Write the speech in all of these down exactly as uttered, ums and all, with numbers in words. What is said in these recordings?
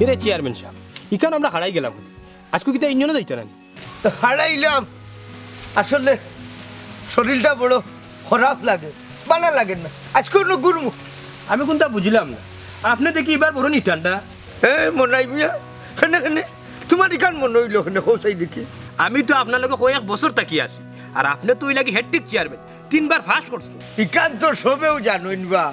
আরে chairman sub, ইখান আমরা হারাই গেলাম। আইজকু কিতা ইউনিয়নো যাইতা না নি? হারাইলাম। আসলে শরীরটা বড় খারাপ লাগে, ভালা লাগে না। আইজকু অনো ঘুরমু। আমি কুনতা বুঝিলাম না, আপনে দেখি ইবার বড় নিটান্ডা। এ মনাই মিয়া, কেনে কেনে? তুমার ইখান মনো অইলো কেনে, কও চাই দেখি। আমি তো আপনার লগে কয়েক বছর থাকি আছি, আর আপনে তো অউ লাগি হ্যাটট্রিক চেয়ারম্যান, তিনবার পাস করছইন। ইখান তো সবেউ জানইন বা।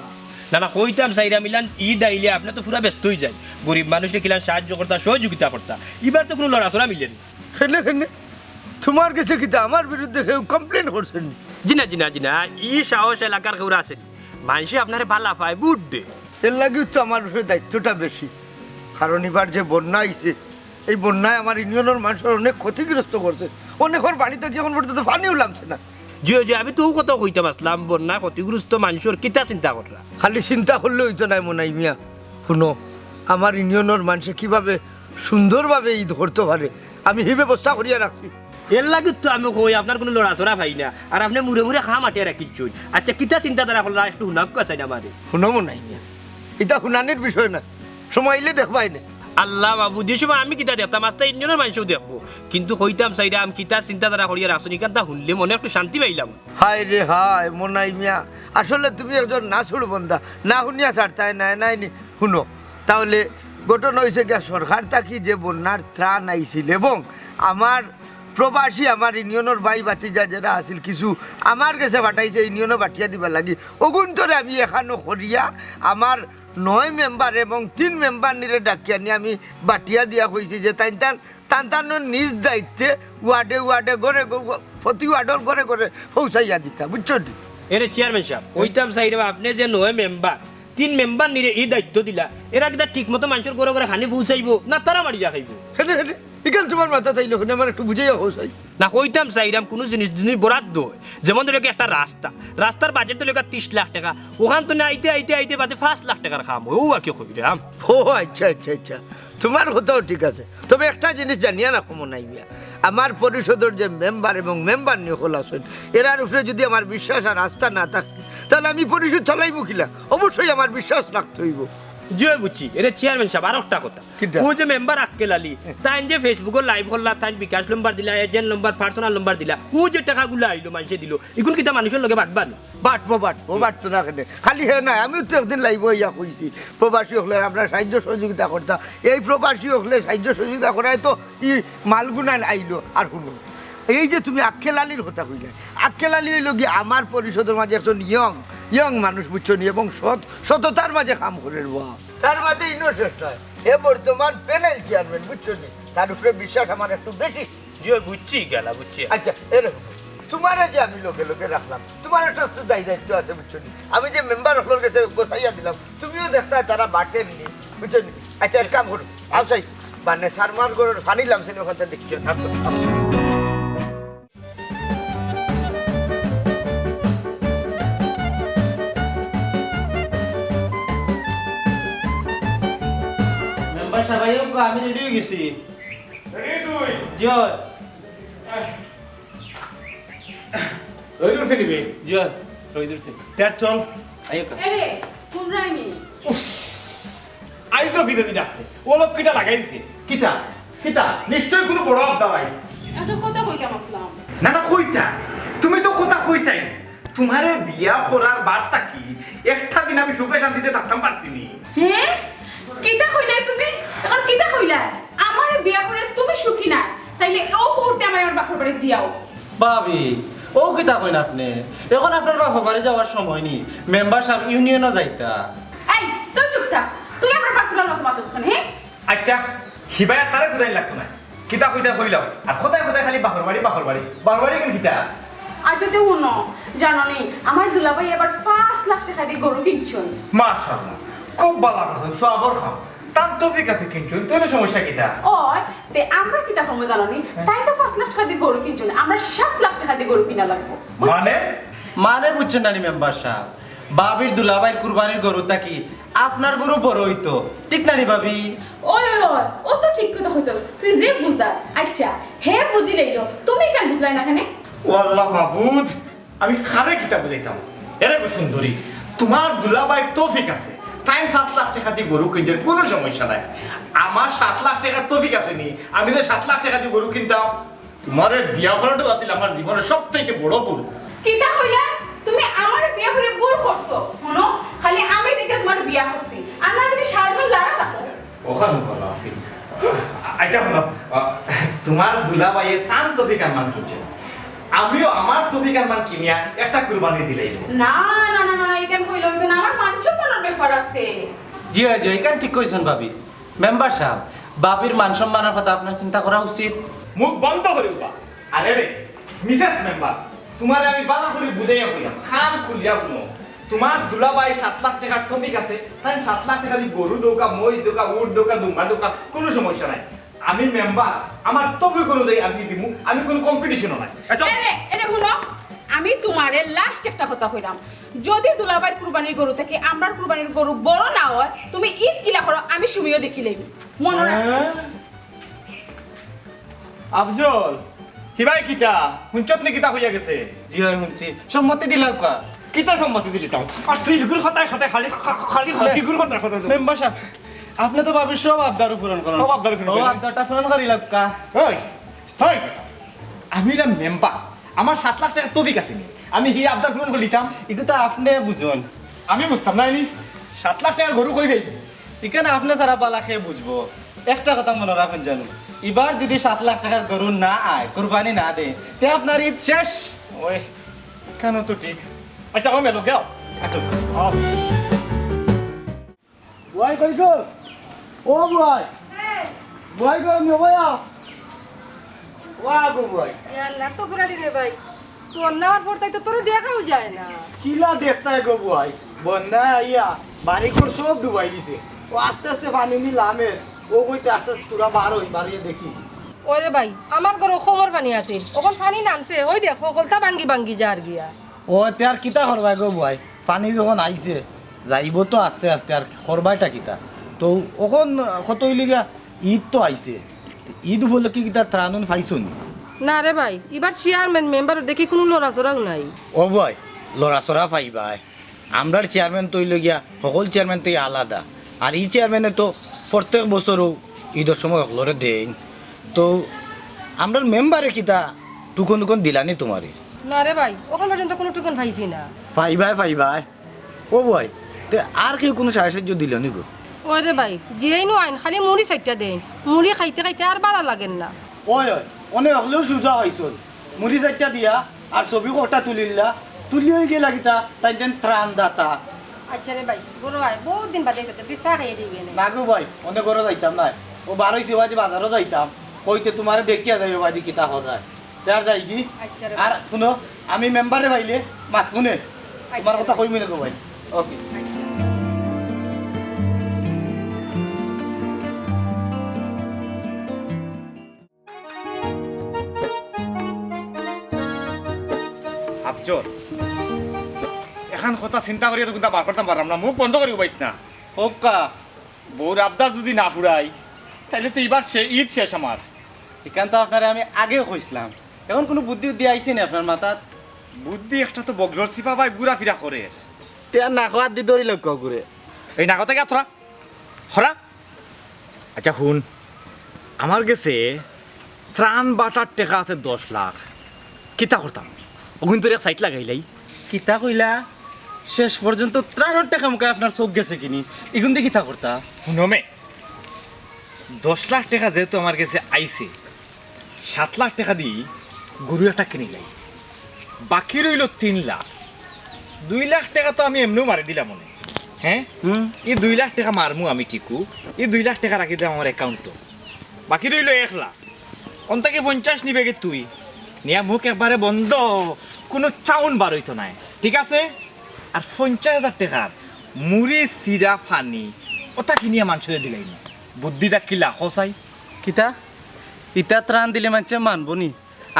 না না, কইতাম চাইরাম, ইলান ঈদ আইলে আপনে তো পুরা ব্যস্ত অইযাইন, গরিব মানুষরে কিলান সাহায্য করতা, সহযোগিতা করতা, ইবার তো কুনু লড়াচড়া মিলের না। কেনে কেনে? তুমার গেছে কিতা আমার বিরুদ্ধে কেউ complain করছে নি? জি না, জি না, জি না, ই সাহস এলাকার কেউর আছে নি। মানষে আপনারে ভালা পায়, বুঝ দে। এর লাগিউ তো আমার উপরে দায়িত্বটা বেশি, কারণ ইবার যে বন্যা আইছে, এই বন্যায় আমার ইউনিয়নর মানষর অনেক ক্ষতিগ্রস্ত করছে, অনেকর বাড়ি থাকি এখন পর্যন্ত পানিও লামছে না। জি, জি, আমি তো অউ কথা কইতাম আছলাম, বন্যায় ক্ষতিগ্রস্ত মানষর কিতা চিন্তা কররা? খালি চিন্তা করলে অইতো নায় মনাই মিয়া। হুনো, আমার ইউনিয়নর মানষে কিভাবে সুন্দরভাবে ঈদ করতো পারে, আমি হি ব্যবস্থা করিয়া রাখছি। এর লাগি তো আমি কই, আপনার কুনু লড়াচড়া পাই না, আর আপনে মুড়ে মুড়ে খাম আটিয়া রাখিলছইন। আচ্ছা, কিতা চিন্তাধারা করলা, একটু হুনাউক্কা চাইন আমারে। হুনো মনাই মিয়া, ইতা হুনানির বিষয় না, সময় আইলে দেখবায়নে। আল্লা মাবুদ, ই সময় আমি কিতা দেখতাম, আস্তা ইউনিয়নর মানষেও দেখবো। কিন্তু কইতাম চাইরাম, কিতা চিন্তাধারা করিয়া রাখছইন, ইখানতা হুনলে মনো একটু শান্তি পাইলাম। হায় রে হায়, মনাই মিয়া, আসলে তুমি একজন নাছোড় বন্দা, না হুনিয়া ছাড়তায় নায়, নায় নি? হুনো, তাইলে ঘটনা অইছে গিয়া, সরকার থাকি যে বন্যার ত্রাণ আইছিল এবং আমার প্রবাসী, আমার ইউনিয়নর ভাই ভাতিজা যেরা আছিল, কিছু আমার গেছে পাঠাইছে ইউনিয়নো বাটিয়া দিবার লাগি, অগুন্তরে আমি এখানো করিয়া আমার নয় মেম্বার এবং তিন মেম্বার নিরে ডাকিয়া আনি আমি বাটিয়া দিয়া কইছি যে তাইন তান, তান তান নিজ দায়িত্বে ওয়ার্ডে ওয়ার্ডে ঘরে ঘ-, প্রতি ওয়ার্ডর ঘরে ঘরে পৌঁছাইয়া দিতা, বুঝছো নি? এরে চেয়ারম্যান সাব, কইতাম চাইরাম, আপনে যে নয় মেম্বার, তিন মেম্বার নিরে ই দায়িত্ব দিলা, এরা কিতা ঠিক মতো মানষর ঘরে ঘরে খানি পৌঁছাইবো না তারা মারিয়া খাইবো? কেনে, কেনে? ইখান তুমার মাথাত আইলো কেনে, আমারে একটু বুঝাইয়া কও চাই। না, কইতাম চাইরাম, কুনু জিনিস যদি বরাদ্দ অয়, যেমন ধরো কি একটা রাস্তা, রাস্তার বাজেট তো লেখা ত্রিশ লাখ টেকা, অখান তো না আইতে আইতে আইতে বাদে পাঁচ লাখ টেকার কাম অয়, অউ আর কি কইরাম। ও আচ্ছা, আচ্ছা, আচ্ছা, তুমার কথাও ঠিক আছে, তবে একটা জিনিস জানিয়া রাখো মনাই মিয়া, আমার পরিষদর যে মেম্বার এবং মেম্বারনি অকল আছইন, এরার উপরে যদি আমার বিশ্বাস আর আস্থা না থাকে, তাইলে আমি পরিষদ চালাইমু কিলা? অবশ্যই আমার বিশ্বাস রাখতে অইবো। জি অয়, বুঝছি। এরে চেয়ারম্যান সাব, আরো একটা কথা। কিতা? অউ যে মেম্বার আক্কেল আলী, তাইন যে Facebook-ও live করলা, তাইন বিকাশ নম্বর দিলা, agent নম্বর, personal নম্বর দিলা, অউ যে টেকাগুলা আইলো, মানষে দিলো, ইগুন কিতা মানষর লগে বাটবা নি? বাটবো, বাটবো, বাটতো না কেনে? খালি হে নায়, আমিও তো একদিন live-ও আইয়া কইছি, প্রবাসী অকলরে আমরা সাহায্য সহযোগিতা করতাম। এই প্রবাসী অকলরে সাহায্য সহযোগিতা করায় তো ই মালগুনান আইলো। আর হুনো, এই যে তুমি আক্কেল আলীর কথা কইলায়, আক্কেল আলী অইলো গিয়া আমার পরিষদর মাঝে একজন young, young মানুষ, বুঝছো নি, এবং সৎ, সততার মাঝে কাম করের বা। তার বাদে innocent অয়, হে বর্তমান panel চেয়ারম্যান, বুঝছো নি, তার উপরে বিশ্বাস আমার একটু বেশি। জি, ওই বুঝছি, গেলা বুঝছি। আচ্ছা, এরকম, তুমারে যে আমি লগে লগে রাখলাম, তুমার একটা তো দায় দায়িত্ব আছে, বুঝছো নি? আমি যে মেম্বার অকলর গেছে গোছাইয়া দিলাম, তুমিও দেখতায় তারা বাটের নি, বুঝছো নি? আচ্ছা, এক কাম করো, আও চাই, মানে, সারমার ঘরর পানি লামছে নি, অখানতা দেখি। থাক, থাক। মেম্বার সাব, আইও গো, আমি রেডি অই গেছি। রেডি তুই? জি অয়। আয়। রইদ উঠছে নি বে? জি অয়, রইদ উঠছে। তে আর চল। আইও গো। এরে, কোন রাইনি? উফ, আইজ তো ফিরে দিন আছে। ও লোক কিটা লাগাই দিছে। কিতা? কিতা? নিশ্চয় কুনু বড় আবদার আইজ। একটা কথা কইতাম আছলাম। না, না, কইতা। তুমি তো কথা কইতায়। তুমারে বিয়া করার বাদ থাকি একটা দিন আমি সুখে শান্তিতে থাকতাম পারছি নি। হে? কিতা কইলায় তুমি? অখন কিতা কইলায়? আমারে বিয়া করিয়া তুমি সুখী নায়, তাইলে অউ মুহূর্তে আমারে আমার বাপর বাড়ি দিয়াও। ভাবি, অউ কিতা কইন আপনে? অখন আপনার বাপর বাড়ি যাওয়ার সময় নি, মেম্বার সাব ইউনিয়নো যাইতা। এই, তুই চুপ থাক। তুই আমার personal মতো মাতস কেনে, হে? আচ্ছা, হিবায় তারে বুঝাইন লাগতো নায়। কিতা কইতায় কইলাও। আর কথায় কথায় খালি বাপর বাড়ি, বাপর বাড়ি। বাপর বাড়ি কিতা? আচ্ছা, তে হুনো, জানো নি, আমার দুলাভাই এবার পাঁচ লাখ টেকা দি গরু কিনছইন। মাশাআল্লাহ, খুব ভালা করছইন, সওয়াবর কাম। তান তৌফিক আছে কিনছইন, তাইলে সমস্যা কিতা? অয়, তে আমরা কিতা করমু জানো নি? তাইন তো পাঁচ লাখ টেকা দি গরু কিনছইন, আমরা সাত লাখ টেকা দি গরু কিনা লাগবো। বুঝছো? মানে? মানে বুঝছইন না নি মেম্বার সাব? ভাবির দুলাভাইর কুরবানির গরু থাকি আপনার গরু বড় অইতো, ঠিক না নি ভাবি? ওই, ওই, ওই, অউ তো ঠিক কথা কইছস, তুই যে বুঝদার। আচ্ছা, হে বুঝিলাইলো, তুমি কেনে বুঝলায় না কেনে? ও আল্লাহ মাবুদ, আমি কারে কিতা বুঝাইতাম? এরে গো সুন্দরী, তুমার দুলাভাইর তৌফিক আছে, তাইন পাঁচ লাখ টেকা দি গরু কিনতে কোনো সমস্যা নাই। আমার সাত লাখ টেকার তৌফিক আছে নি, আমি যে সাত লাখ টেকা দি গরু কিনতাম। তুমারে বিয়া করাটাউ আছিল আমার জীবনের সবচাইতে বড় ভুল। কিতা কইলা? তুমি আমারে বিয়া করি ভুল করছো? হুনো, খালি আমি দেখিয়া তুমারে বিয়া করছি, আর না তুমি সারা জীবন লড়া থাকো। অখান ভালা আছিল। আচ্ছা, হুনো, আহ, তুমার দুলাভাইয়ে তান তৌফিক আরমান কিনছে, আমিও আমার তৌফিক আরমান কিনিয়া একটা কুরবানি দিলাইমু। না, না, না, না, না, ইখান কইলে অইতো না, আমার মান সম্মানর ব্যাপার আছে। জি অয়, জি অয়, ইখান ঠিক কইছইন ভাবি। মেম্বার সাব, ভাবির মান সম্মানর কথা আপনার চিন্তা করা উচিত। মুখ বন্ধ করি উবা। আরে রে, মিসেস মেম্বার, তুমারে আমি ভালা করি বুঝাইয়া কইরাম, কান খুলিয়া হুনো। তুমার দুলাভাই সাত লাখ টেকার তৌফিক আছে, তাইন সাত লাখ টেকা দি গরু দেউক্কা, মইষ দেউক্কা, উট দেউক্কা, দুম্বা দেউক্কা, কোনো সমস্যা নাই। আমি মেম্বার, আমার তৌফিক অনুযায়ী আমি দিমু, আমি কোনো কম্পিটিশনও নাই। আচ্ছা। এরে, এরে হুনো, আমি তুমারে লাস্ট একটা কথা কইরাম, যদি দুলাভাইর কুরবানির গরু থাকি আমরার কুরবানির গরু বড় না অয়, তুমি ইদ কিলা করো আমি সুমিও দেখিলাইমু। মনো রাখ। হ্যাঁ? আফজল, কিবা কিতা? হুনছত নি কিতা কইয়া গেছে? জি অয়, হুনছি। সম্মতি দিলাউক্কা। কিতা সম্মতি দিলিতাম? আর তুই হিগুর কথায় কথায় খালি, খা-, খা-, খালি, খালি হিগুর কথায় কথায় তো। মেম্বার সাব, আপনে তো ভাবির সব আবদার পূরণ করইন। সব আবদার পূরণ করইন। আবদারটা পূরণ করিলাউক্কা। ওই, ওই বেটা, আমি অইলাম মেম্বার, আমার সাত লাখ টেকার তৌফিক আছে নি, আমি হি আবদার পূরণ করিলিতাম? ইগু তো আপনে বুঝইন। আমি বুঝতাম না নি, সাত লাখ টেকার গরু কই পাইমু? ইখান আপনে ছাড়া ভালা কে বুঝবো? একটা কথা মনো রাখইন জানু, ইবার যদি সাত লাখ টেকার গরু না আয়, কুরবানি না দেয়, তে আপনার ইদ শেষ। ওই, ইখানও তো ঠিক। আচ্ছা, ও মেলো, গেও। আচ্ছা, ও। বুয়াই কই গো? ও বুয়াই। বুয়াই গো, নিও ভাইয়া। ওয়া গো বুয়াই। ইয়া আল্লাহ, তো ফুরালি রে ভাই। তোর নাওয়ার পর তাই তো তোরে দেখাও যায় না। কিলা দেখতায় গো বুয়াই? বন্যায় আইয়া বাড়িঘর সব ডুবাই দিছে। ও আস্তে আস্তে পানি নি লামের। ও কইতে আস্তে আস্তে তোরা বার অই, বাড়িয়ে দেখি। ওরে ভাই, আমার ঘরো কমর পানি আছিল। অখন পানি নামছে, ওই দেখ, হকলতা ভাঙ্গি ভাঙ্গি যার গিয়া। ও, তে আর কিতা করবায় গো বুয়াই? পানি যখন আইছে, যাইবো তো আস্তে আস্তে, আর করবায়টা কিতা? তো অখন কত অইলো গিয়া, ইদ তো আইছে, ইদ উপলক্ষে কিতা ত্রাণ উন পাইছো নি? না রে ভাই, ইবার চেয়ারম্যান মেম্বারর দেখি কুনু লড়াচড়াও নাই। ও বুয়াই, লড়াচড়া পাইবায়। আমরার চেয়ারম্যান তো অইলো গিয়া, হকল চেয়ারম্যান তো আলাদা। আর ই চেয়ারম্যানে তো প্রত্যেক বছরও ইদর সময় হকলরে দেইন। তো আমরার মেম্বারে কিতা টুকন টুকন দিলানি তুমারে? না রে ভাই, অখন পর্যন্ত কুনু টুকন পাইছি না। পাইবায়, পাইবায়। ও বুয়াই, তে আর কেউ কুনু সাহায্য দিলো নি গো? ওরে ভাই, যেইনউ আইন খালি মুড়ি চাইট্টা দেইন। মুড়ি খাইতে খাইতে আর ভালা লাগের না। ওই, ওই, অনে হকলেউ সুজা অইছইন। মুড়ি চাইট্টা দিয়া আর ছবি কটা তুলিলা, তুলি অই গেলা কিতা, তাইন যেন ত্রাণদাতা। আচ্ছা রে ভাই, ঘরো আয়, বউত দিন বাদে আইছো, দুই চা খাইয়া যাইবে নে। না গো ভাই, অনে ঘরো যাইতাম নায়। ও বার অইছি, বাজারো যাইতাম। কইতে তুমারে দেখিয়া যাইও, বাড়ি কিতা করায়। তে আর যাইগি? আচ্ছা রে আর ভাই। হুনো, আমি মেম্বারে পাইলে মাতমু নে। তুমার আচ্ছা। কথা কইমু নে গো ভাই। ওকে। আচ্ছা। আফজল, এখান কথা চিন্তা করিয়া তো কুনতা বার করতাম পারলাম না, মুখ বন্ধ করি উবাইস না। ওক্কা। বউর আবদার যদি না ফুরাই, তাইলে তো ইবার শে-, ইদ শেষ আমার। ইখান তো আপনারে আমি আগেও কইছলাম। অখন কুনু বুদ্ধি উদ্ধি আইছে নি আপনার মাথাত? বুদ্ধি একটা তো বগলর চিপা বায় ঘুরাফিরা করের। তে আর নাকো আত দি ধরিলাউক্কা ঘুরে। এই নাকো থাকি আত হরা। হরা। আচ্ছা হুন, আমার গেছে ত্রাণ বাটার টেকা আছে দশ লাখ। কিতা করতাম? অগুইন তোর এক সাইড লাগাইলাই। কিতা কইলা? শেষ পর্যন্ত ত্রাণর টেকা মুখায় আপনার চউখ গেছে কিনি? ইগুন দি কিতা করতা? হুনো মে, দশ লাখ টেকা যেহেতু আমার গেছে আইছে, সাত লাখ টেকা দি গরু একটা কিনিলাই। বাকি রইলো তিন লাখ। দুই লাখ টেকা তো আমি এমনেউ মারি দিলাম অনে। হ্যাঁ? হুম। ই দুই লাখ টেকা মারমু আমি ঠিকউ। ই দুই লাখ টেকা রাখি দিলাম আমার অ্যাকাউন্টো। বাকি রইলো এক লাখ। অন থাকি পঞ্চাশ নিবে গি তুই। নিয়া মুখ একবারে বন্ধ, কুনু চাউন বার অইতো নায়। ঠিক আছে? আর পঞ্চাশ হাজার টেকার মুড়ি, চিরা, পানি, ওটা কিনিয়া মানষরে দিলাইমু। বুদ্ধিটা কিলা, কও চাই? কিতা? ইতা ত্রাণ দিলে মানষে মানবো নি?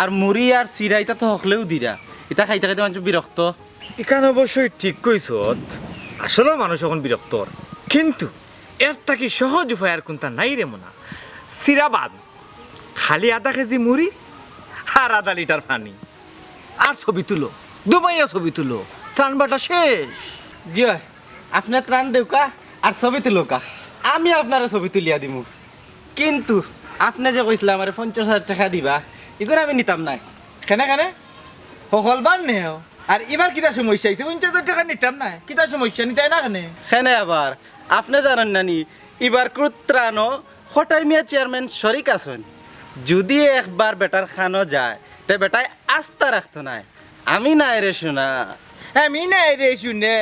আর মুড়ি আর চিরা ইতা তো হকলেউ দিরা। ইতা খাইতে খাইতে মানষে বিরক্ত। ইখান অবশ্যই ঠিক কইছত। আসলেউ মানুষ অখন বিরক্ত অর। কিন্তু এর থাকি সহজ উপায় আর কুনতা নাই রে মনা। চিরা বাদ। খালি আধা কেজি মুড়ি আর আধা লিটার পানি। আর ছবি তুলো, দুবাইয়া ছবি তুলো, ত্রাণ বাটা শেষ। জি অয়, আপনে ত্রাণ দেউক্কা, আর ছবি তুলউক্কা, আমি আপনারে ছবি তুলিয়া দিমু। কিন্তু আপনে যে কইছলা আমারে পঞ্চাশ হাজার টেকা দিবা, ইগুন আমি নিতাম নায়। কেনে, কেনে? হকলবার নেও। আর ইবার কিতা সমস্যা অইছে? পঞ্চাশ হাজার টেকা নিতাম নায়। কিতা সমস্যা? নিতায় না কেনে? কেনে আবার? আপনে জানইন না নি, ইবার কুত্রানো কটাই মিয়া চেয়ারম্যান শরিক আছইন। যুদি একবার বেটার কানো যায়, তে বেটায় আস্থা রাখতো নায়। আমি নায় রে সোনা। আমি নায় রে সোনা।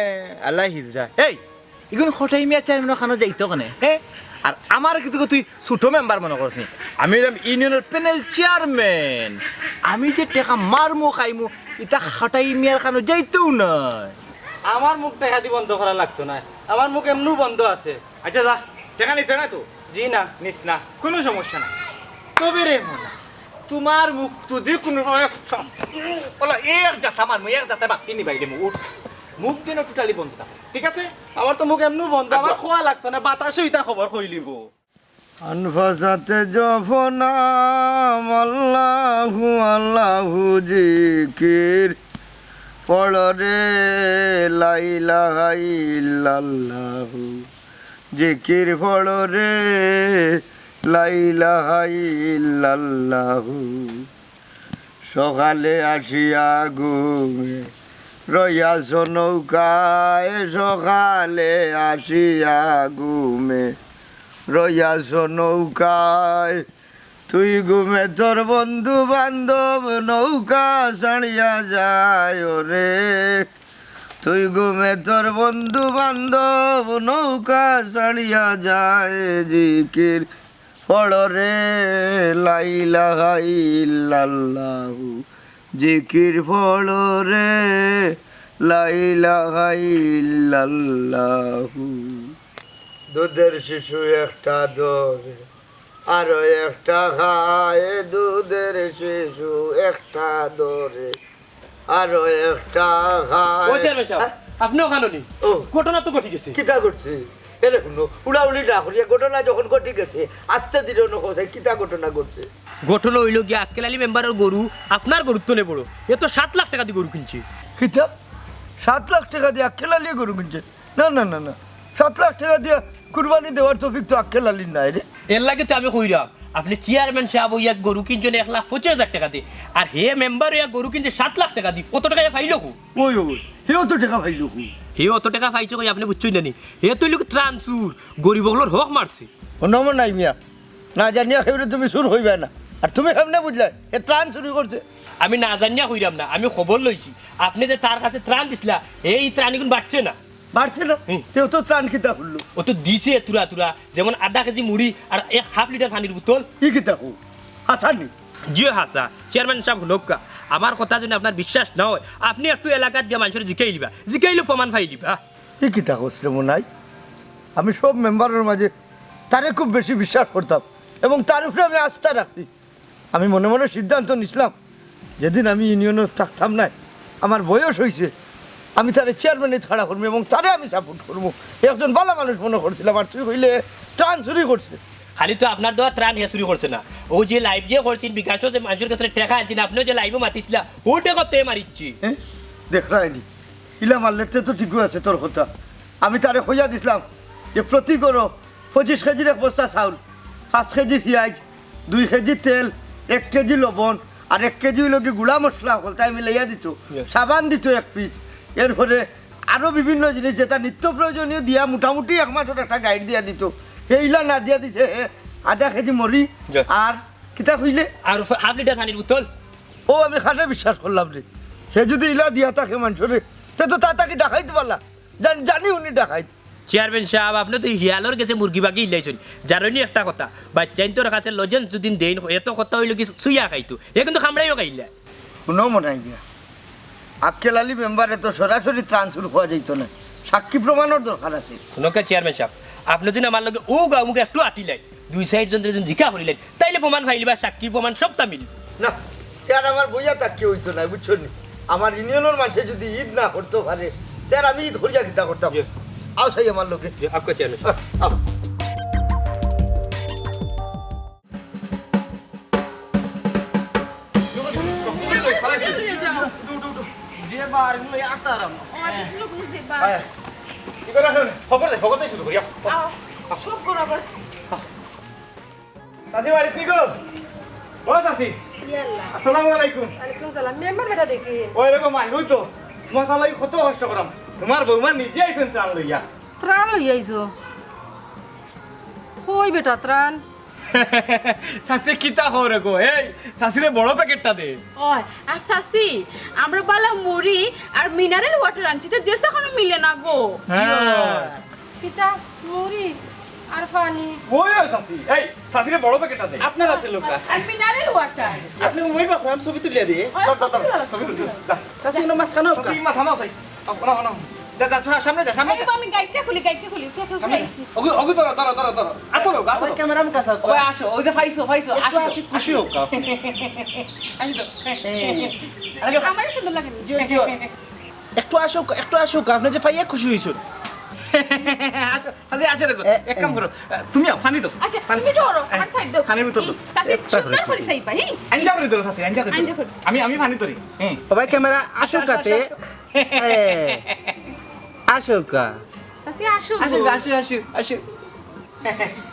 আল্লাহ হিজরা। এই, ইগুন কটাই মিয়া চেয়ারম্যানর কানো যাইতো কেনে, হে? আর আমারে কিতা তুই ছোট মেম্বার মনে করস নি? আমি অইলাম ইউনিয়নর প্যানেল চেয়ারম্যান। আমি যে টেকা মারমু খাইমু, ইতা কটাই মিয়ার কানো যাইতোউ নায়। আমার মুখ টেকাদি বন্ধ করা লাগতো নায়, আমার মুখ এমনেউ বন্ধ আছে। আচ্ছা যা, টেকা নিতে না তো? জি না। নিস না, কুনু সমস্যা নাই। তবে রে মোনা, তুমার মুখ তো দি কুনু সময় ওলা এক জাতা মারমু, এক জাতা বাক্তি নিবাইলে মুখ, মুখ দিন totally বন্ধ থাকে, ঠিক আছে? আমার তো মুখ এমনেউ বন্ধ, আমার খোয়া লাগতো না, বাতাসে ইতা খবর কইলিবো। আনফাসাতে জপনাম আল্লাহু আল্লাহু জিকির পড়রে লা ইলাহা ইল্লাল্লাহু। জিকির পড়রে লা ইলাহা ইল্লাল্লাহু। সকালে আসিয়া ঘুমে রইয়াছ নৌকায়, সকালে আসিয়া ঘুমে রইয়াছ নৌকায়। তুই ঘুমে তোর বন্ধু বান্ধব নৌকা ছাড়িয়া যায় ওরে। তুই ঘুমে তোর বন্ধু বান্ধব নৌকা ছাড়িয়া যায়। জিকির পড়রে লা ইলাহা ইল্লাল্লাহু। জিকির পড়রে লা ইলাহা ইল্লাল্লাহু। দুধের শিশু একটা ধরে, আরো একটা খায়। দুধের শিশু একটা ধরে, আরো একটা খায়। ও চেয়ারম্যান সাব, হ্যাঁ? আপনে অখানো নি? ও। ঘটনা তো ঘটি গেছে। কিতা ঘটছে? এরে হুনো, উড়াউড়ি না করিয়া ঘটনা যখন ঘটি গেছে, আস্তে ধীরে অনো কও চাই, কিতা ঘটনা ঘটছে? ঘটনা অইলো গিয়া আক্কেল আলী মেম্বারর গরু আপনার গরুর তনে বড়। হে তো সাত লাখ টেকা দি গরু কিনছে। কিতা? সাত লাখ টেকা দি আক্কেল আলীয়ে গরু কিনছে? না, না, না, না। সাত লাখ টেকা দিয়া কুরবানি দেওয়ার তৌফিক তো আক্কেল আলীর নাই রে। এরলাগি তো আমি কইরাম, আপনে চেয়ারম্যান সাব অইয়া গরু কিনছইন এক লাখ পঁচিশ হাজার টেকা দি, আর হে মেম্বার অইয়া গরু কিনছে সাত লাখ টেকা দি। অত টেকা হে পাইলো কই? ওই, ওই, হে অত টেকা পাইলো কই? হে অত টেকা পাইছে কই আপনে বুঝছইন না নি? হে তো অইলো ত্রাণ চুর, গরিব অকলর হক মারছে। হুনো মনাই মিয়া, না জানিয়া কেউরে তুমি চুর কইবায় না। আর তুমি কেমনে বুঝলায় হে ত্রাণ চুরি করছে? আমি না জানিয়া কইরাম না, আমি খবর লইছি। আপনে যে তার কাছে ত্রাণ দিছলা, হে ই ত্রাণ ইগুন বাটছে না। বাটছে না? হুম। তে অত ত্রাণ কিতা করলো? অত দিছে থুড়া থুড়া, যেমন আধা কেজি মুড়ি আর এক হাফ লিটার পানির বোতল। ই কিতা কও? হাছা নি? জি অয় হাছা। চেয়ারম্যান সাব হুনউক্কা, আমার কথা যুদি আপনার বিশ্বাস না অয়, আপনে একটু এলাকাত গিয়া মানষরে জিকাইলিবা, জিকাইলে প্রমাণ পাইলিবা। ই কিতা কস রে মনাই? আমি সব মেম্বারর মাঝে তারে খুব বেশি বিশ্বাস করতাম এবং তার উপরে আমি আস্থা রাখছি। আমি মনে মনে সিদ্ধান্ত নিছলাম, যেদিন আমি ইউনিয়নো থাকতাম নায়, আমার বয়স অইছে, আমি তারে চেয়ারম্যানে খাড়া করমু এবং তারে আমি সাপোর্ট করমু। হে একজন ভালা মানুষ মনে করছিলাম, আর তুই কইলে ত্রাণ চুরি করছে। খালি তো আপনার দেওয়া ত্রাণ হে চুরি করছে না, অউ যে লাইভ যে করছইন, বিকাশো যে মানষর কাছে টেকা আনছইন, আপনেও যে লাইভো মাতিছলা, অউ টেকা তো হে মারিছে। হ্যাঁ? দেখরায়নি? ইলা মারলে তে তো ঠিকউ আছে তোর কথা। আমি তারে কইয়া দিছলাম যে প্রতি ঘরো পঁচিশ কেজির এক বস্তা চাউল, পাঁচ কেজি পিয়াজ, দুই কেজি তেল, এক কেজি লবণ, আর এক কেজি অইলো কি গুঁড়া মশলা অকল, তাই মিলাইয়া দিতো। ইয়া। সাবান দিতো এক পিস। এরপরে আরো বিভিন্ন জিনিস যেটা নিত্য প্রয়োজনীয় দিয়া মোটামুটি এক মাসর একটা গাইড দিয়া দিতো। হে ইলা না দিয়া দিছে, হে আধা কেজি মরি, ইয়া। আর কিতা কইলে? আর হাফ লিটার পানির বোতল। ও, আমি কারে বিশ্বাস করলাম রে। হে যুদি ইলা দিয়া থাকে মানষরে, তে তো তা তাকি ডাকাইত পারলা। জান-, জানি উনি ডাকাইত। চেয়ারম্যান সাব, আপনে তো হিয়ালর গেছে মুরগি বাগি ইলাইছইন। জানইননি একটা কথা, বাইচ্চাইন্তর কাছে লজেন্স যুদি দেইন, এত কথা অইলো কি চুইয়া খাইতো। হে কিন্তু কামড়াইও খাইলা। হুনো মনাই মিয়া, আক্কেল আলী মেম্বারে তো সরাসরি ত্রাণ চুর কওয়া যাইতো না, সাক্ষী প্রমাণর দরকার আছে। হুনউক্কা চেয়ারম্যান সাব, আপনে যুদি আমার লগে অউ গাউ মুখে একটু আটিলাইন, দুই সাইড জনরে যুদি জিকা করিলাইন, তাইলে প্রমাণ পাইলিবা, সাক্ষী প্রমাণ সবটা মিলবো। না, তে আর আমার বইয়া থাকিয়া অইতো নায়, বুঝছো নি? আমার ইউনিয়নর মানষে যুদি ইদ না করতো পারে, তে আর আমি ইদ করিয়া কিতা করতাম? জি। আও চাই আমার লগে। জি, আউক্কা চেয়ারম্যান সাব। আও, আও। যে বার, এগুলো আটটা আরাম। অনেক লোক বুঝে বার। আয়। কি করে আসলে? খবর দে, খবর দে শুরু করি। আহ, সব গড়াগড়ি। চাচি বাড়িত নি গো? ও চাচি। ইয়াল্লা। আসসালামু আলাইকুম। ওয়ালাইকুম সালাম। মেম্বার বেটা দেখি। ওই রকম আইবো তো। তোমার কালাই কত কষ্ট করাম। তোমার বৌমা নিজে আইছেন ত্রাণ লইয়া। ত্রাণ লইয়া আইছো? কই বেটা ত্রাণ? চাচি কিতা কও রে গো? এই, চাচিরে বড় প্যাকেটটা দে। ওই, আর চাচি, আমরা বালা মুড়ি আর মিনারেল ওয়াটার আনছি, তো যেটা কোনো মিলে না গো। হ্যাঁ। কিতা মুড়ি আর পানি। ওই, ওই চাচি, এই, চাচিরে বড় প্যাকেটটা দে। আপনার হাতে লোকা। আর মিনারেল ওয়াটার। আপনি মোবাইল বা ফোন ছবি তুলিয়া দিয়ে। ওই, দাও, দাও, দাও, ছবি তুলো। ছবি তুলো, দাও। চাচি, ওনো মাঝখানো চাচি, মাঝখানো চাই। আও, আও, আও। যা, যা, যা, সামনে যা, সামনে এই যা। আমি গাইডটা খুলি, গাইডটা খুলি। ফেক, ফেক, সামনে যা। আইছি। ওগু, ওগু ধরো, ধরো, ধরো, ধরো। আতো লোক, আতো আমার লোক। ক্যামেরা আমি কাছে ওই আসো, ওই যে পাইছো, পাইছো, একটু আসো। আসি, খুশি হোক আপনি। আসি তো। এই। আরে, আমারও সুন্দর লাগে। জিও, জিও। একটু আসুক, একটু আসুক, আপনি যে পাইয়া খুশি হইছেন। আসো, আসো, আসো রে গো। এ, এক কাম এ। করো, আহ, তুমি আও, পানি দাও। আচ্ছা, পানি তুমি ধরো, আমার সাইড দাও। পানির বোতল দাও। এই, চাচি, একটু সুন্দর করে করে দিই। চাইবা, হ্যাঁ? আঞ্জা করে ধরো, চাচি, আঞ্জা করে ধরো। আঞ্জা করে। আমি, আমি পানি ধরি। হ্যাঁ। ও ভাই, ক্যামেরা আসুক আসো, আসো, কাতে। আসো, আসো। এ, আসুক কা। চাচি, আসো। আসো, আসো, আসো, আসো।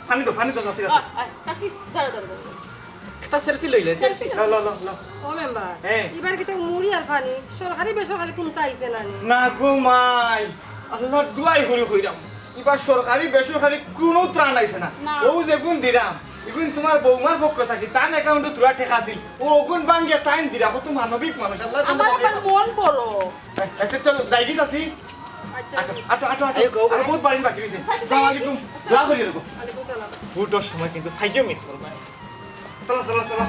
পানি দাও, পানি দাও, চাচি, আ, আ, চাচি, দাঁড়া, দাঁড়া, দাঁড়া। একটা সেলফি লইলে, সেলফি সেলফি। লো, লো, লো, লো। ও মেম্বার, হ্যাঁ। এবার কিতা মুড়ি আর পানি, সরকারি বেসরকারি কোনটা আইছে না নি? না গো মাই, আল্লাহর দোয়াই করি কইরাম, এবার সরকারি বেসরকারি কোনো ত্রাণ আইছে না। না। ও যেগুন দিরাম, এগুন তোমার বৌমার পক্ষ থাকি, তান অ্যাকাউন্টো তোরা টেকা আছিল, ও ওগুন ভাঙ্গিয়া তাইন দিরা, কত মানবিক মানুষ, আল্লাহ তাআলা আমার বাঁচাইবা। আবার মন বড়। আচ্ছা, চলো, যাই কি চাচি? আচ্ছা। আটো, আটো, আটো, আটো। আরে, গো, আরো বহুত বাড়ি বাকি রইছে। চাচি, আসসালামু আলাইকুম। দোয়া করি রাখো। ওয়ালাইকুম সালাম। তুমি ভোটর সময় কিন্তু সাইকেল মিস করবা। চলো, চলো, চলো।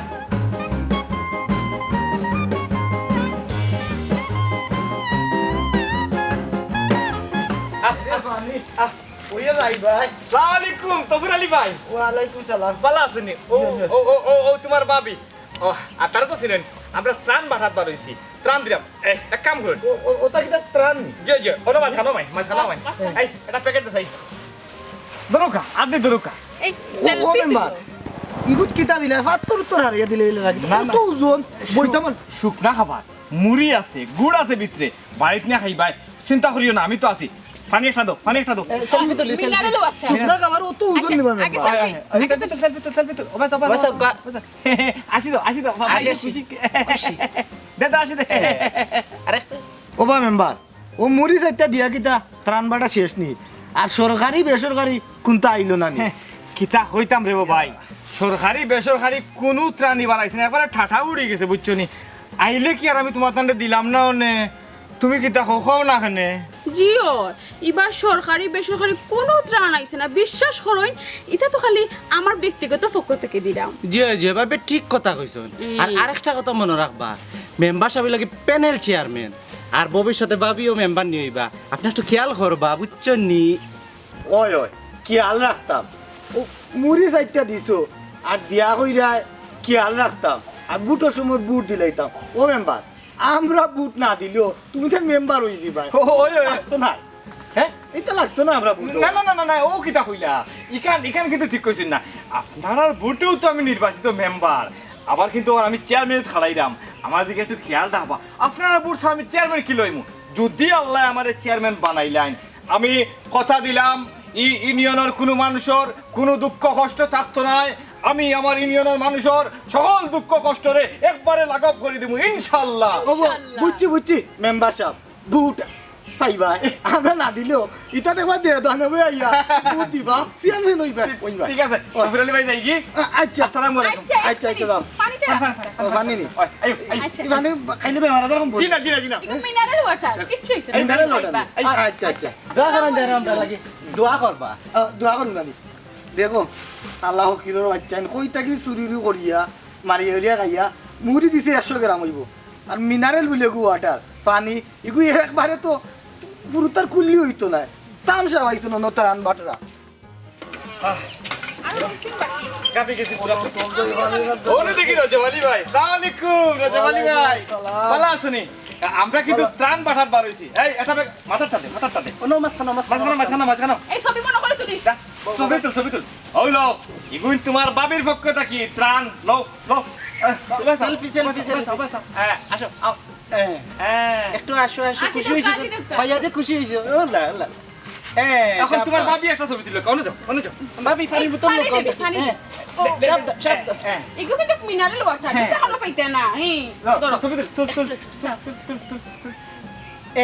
আহ, আহ, পানি। আহ। ওই যাই ভাই। আসসালামু আলাইকুম, তফুর আলী ভাই। ওয়ালাইকুম সালাম। ভালা আছইন নি? ও, জি, জি। ও, ও, ও, ও, তোমার ভাবি। ও, আর তারা তো চিনইন। আমরা ত্রাণ বাটাত বার অইছি। ত্রাণ দিরাম। এই, এক কাম করুন। ও, ও, ওটা কিতা ত্রাণ নি? জি, জি, ওনো মাঝখানো মাই, মাঝখানো মাই। এই, এটা প্যাকেট দে চাই। ধরো কা, আর দি ধরো কা। এই ও, ও সেলফি মেম্বার, তুলো। ইগুত কিতা দিলে? পাত্তর উত্তর হারিয়ে দিলে, দিলে লাগে। না, না। কত ওজন? শু-, বইতাম আর। শুকনা খাবার, মুড়ি আছে, গুড় আছে ভিতরে। বাড়িত নিয়া খাইবায়। চিন্তা করিও না, আমি তো আছি। পানি একটা দাও, পানি একটা দাও। এ, সেলফি তুলি, সেলফি। Mineral water. শুকনা খাবার অত ওজন আচ্ছা, নিবা আগে মেম্বার। সেলফি। আগে সেলফি তুল, সেলফি তুল, সেলফি তুল। ও বাস, ও বাস, ও বাস। আসি দাও, আসি দাও, বাবা, আসি, আসি, আসি। খুশি। খুশি। দে, দে, আসি দে। আরে। ও বা মেম্বার, ও মুড়ি চাইরটা দিয়া কিতা ত্রাণ বাটা শেষ নি? আর সরকারি বেসরকারি কোনটা আইলো না নি? হ্যাঁ, কিতা কইতাম রে ও ভাই, সরকারি বেসরকারি কোনো ত্রাণ ইবার আইছে না, একবারে ঠাঠা উড়ি গেছে, বুঝছো নি? আইলে কি আর আমি তোমার তান্ডে দিলাম না অনে? তুমি কিতা কও, কও না কেনে? জি অয়, ইবার সরকারি বেসরকারি কোনো ত্রাণ আইছে না, বিশ্বাস করইন, ইটা তো খালি আমার ব্যক্তিগত পক্ষ থাকি দিলাম। জি অয়, জি অয়, ভাবি ঠিক কথা কইছইন। হুম। আর আরেকটা কথা মনো রাখবা, মেম্বার সাবর লাগি প্যানেল চেয়ারম্যান, আর ভবিষ্যতে ভাবিও মেম্বার নি অইবা, আপনে একটু খেয়াল করবা, বুঝছইন নি? অয়, অয়, খেয়াল রাখতাম। ও মুড়ি চাইরটা দিছো, আর দিয়া কইরায় খেয়াল রাখতাম, আর ভোটর সময় ভোট দিলাইতাম। ও মেম্বার, আমরা ভোট না দিলেও তুমি তো মেম্বার অইযিবায়। ও, অয়, অয়। তো না। হ্যাঁ? ইটা লাগতো না আমরা ভোট। না, না, না, না, না, ও কিতা কইলা? ইখান, ইখান কিন্তু ঠিক কইছইন না। আপনারার ভোটেউ তো আমি নির্বাচিত মেম্বার। আবার কিন্তু আমি চেয়ারম্যান খাড়াইরাম। আমার দিকে একটু খেয়াল রাখবা। আপনারার ভোট ছাড়া আমি চেয়ারম্যান কিলা অইমু? যদি আল্লায় আমারে চেয়ারম্যান বানাইলাইন, আমি কথা দিলাম, ই ইউনিয়নর কুনু মানুষর কুনু দুঃখ কষ্ট থাকতো নায়। আমি আমার ইউনিয়নর মানুষর সকল দুঃখ কষ্টরে একবারে লাঘব করি দিমু, ইনশাআল্লাহ। ও, ইনশাআল্লাহ। বুঝছি, বুঝছি, মেম্বার সাব, ভোট পাইবা, আমরা না দিলেও, ইটা দেখবা দে, দোকানে বই আইয়া, ভোট দিবা, চেয়ারম্যান অইবা, অইবা। ঠিক আছে, ও। তফির আলী ভাই যাই কি? আ-, আচ্ছা। আসসালামু আলাইকুম। আচ্ছা, আচ্ছা, আচ্ছা, যাও। পানিটা পানি, পানি, পানি, পানি। পানি নি? ওই, এই, ওই, আচ্ছা। এই পানি খাইলে বেমার আজার কম পড়ে। জি না, জি না, জি না। ইগু মিনারেল ওয়াটার, কিচ্ছু অইতো না। Mineral water. এই, আচ্ছা, আচ্ছা। দোয়া করইন, দোয়া করইন, দোয়া করইন। আ, দোয়া করইন না নি। দেখো, আল্লাহ ফকিরর বাচ্চাইন কই থাকি চুরি উরি করিয়া, মারিয়া উরিয়া খাইয়া, মুড়ি দিছে একশো গ্রাম অইবো। আর মিনারেল বুলে গু ওয়াটার, পানি, ইগু একবারে তো ফুরুতার কুল্লি অইতো নায়। তামশা অইতো না, নতারান বাটরা। আহ। আরো রইছে বাকি। কাঁপি গেছি পুরা। ওরে দেখি রজব আলী ভাই। সালাম আলাইকুম, রজব আলী ভাই। ওয়ালাইকুম আসসালাম। ভালা আছো নি? আমরা কিন্তু ভালা। ত্রাণ বাটাত বার অইছি। এই, এটা বে-, মাথার টানে, মাথার টানে। ও, নো, মাঝখানো, মাঝখানো, মাঝখানো, মাঝখানো। মাঝখানো, মাঝখানো। এই ছবি মনো করি তুলিস। যা, ছবি তুল, ছবি তুল। অইলো, ইগুইন তোমার ভাবির পক্ষ থাকি ত্রাণ। লও, লও। এ, সে-, উবাইছা, সেলফি, সেলফি, উবাইছা, সেলফি। উবাইছা। হ্যাঁ, আসো, আও। হ্যাঁ। হ্যাঁ। একটু আসো, আসো, আসি খুশি তো, হইছো তো? আসি তো। ভাইয়া যে খুশি হইছো। ও লা, লা। এখন তোমার ভাবি একটা ছবি তুলো, অনো যাও, অনো যাও। ভাবি, পানির বোতল পানি লউক্কা। দেবে, পানি হ্যাঁ। দেবে। ও। সাবধান, সাবধান। হ্যাঁ। এগুলো কিন্তু মিনারেল ওয়াটার, হ্যাঁ। কিছু এখনো পাইতে না। এই, যাও, ধরো। ছবি তুলো, তুল, তুল, তুল, তুল, তুল, তুল, তুল।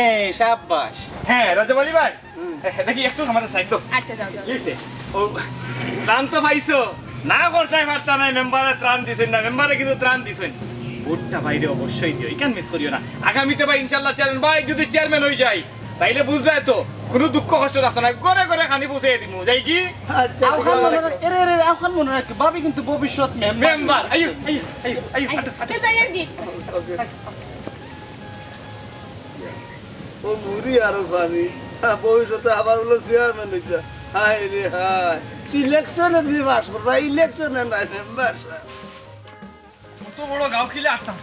এই, সাব্বাস। হ্যাঁ, রজব আলী ভাই। হুম। এ, দেখি একটু আমার সাইড দাও। আচ্ছা, যাও, যাও। কি হইছে? ও, ত্রাণ তো পাইছো? না করতায় পারতা নায়, মেম্বারে ত্রাণ দিছইন না, মেম্বারে কিন্তু ত্রাণ দিছইন। ভোটটা ভাইরে অবশ্যই দিও, ইখান মিস করিও না। আগামীতে ভাই ইনশাআল্লাহ চেয়ারম্যান ভাই যদি চেয়ারম্যান অই যাই, তাইলে বুঝবায় তো, কুনু দুঃখ কষ্ট রাখতো না, ঘরে ঘরে খানি পৌঁছাই দিমু। যাই কি? আচ্ছা, আউখান মনো রাখ, এরে, এরে, আউখান মনো রাখ, ভাবি কিন্তু ভবিষ্যৎ মেম্বার। মেম্বার, আইও, আইও, আইও, আইও, আইও, আটো, আটো। এই যাই আর কি। ও মুড়ি আরো পানি। হ্যাঁ, ভবিষ্যতে আবার বলে চেয়ারম্যান হইতে। হায় রে হায়, সিলেকশনে তুমি পাস করবা, ইলেকশনে নাই মেম্বার সাহেব। কত বড় গাঁও কিলা আটতাম।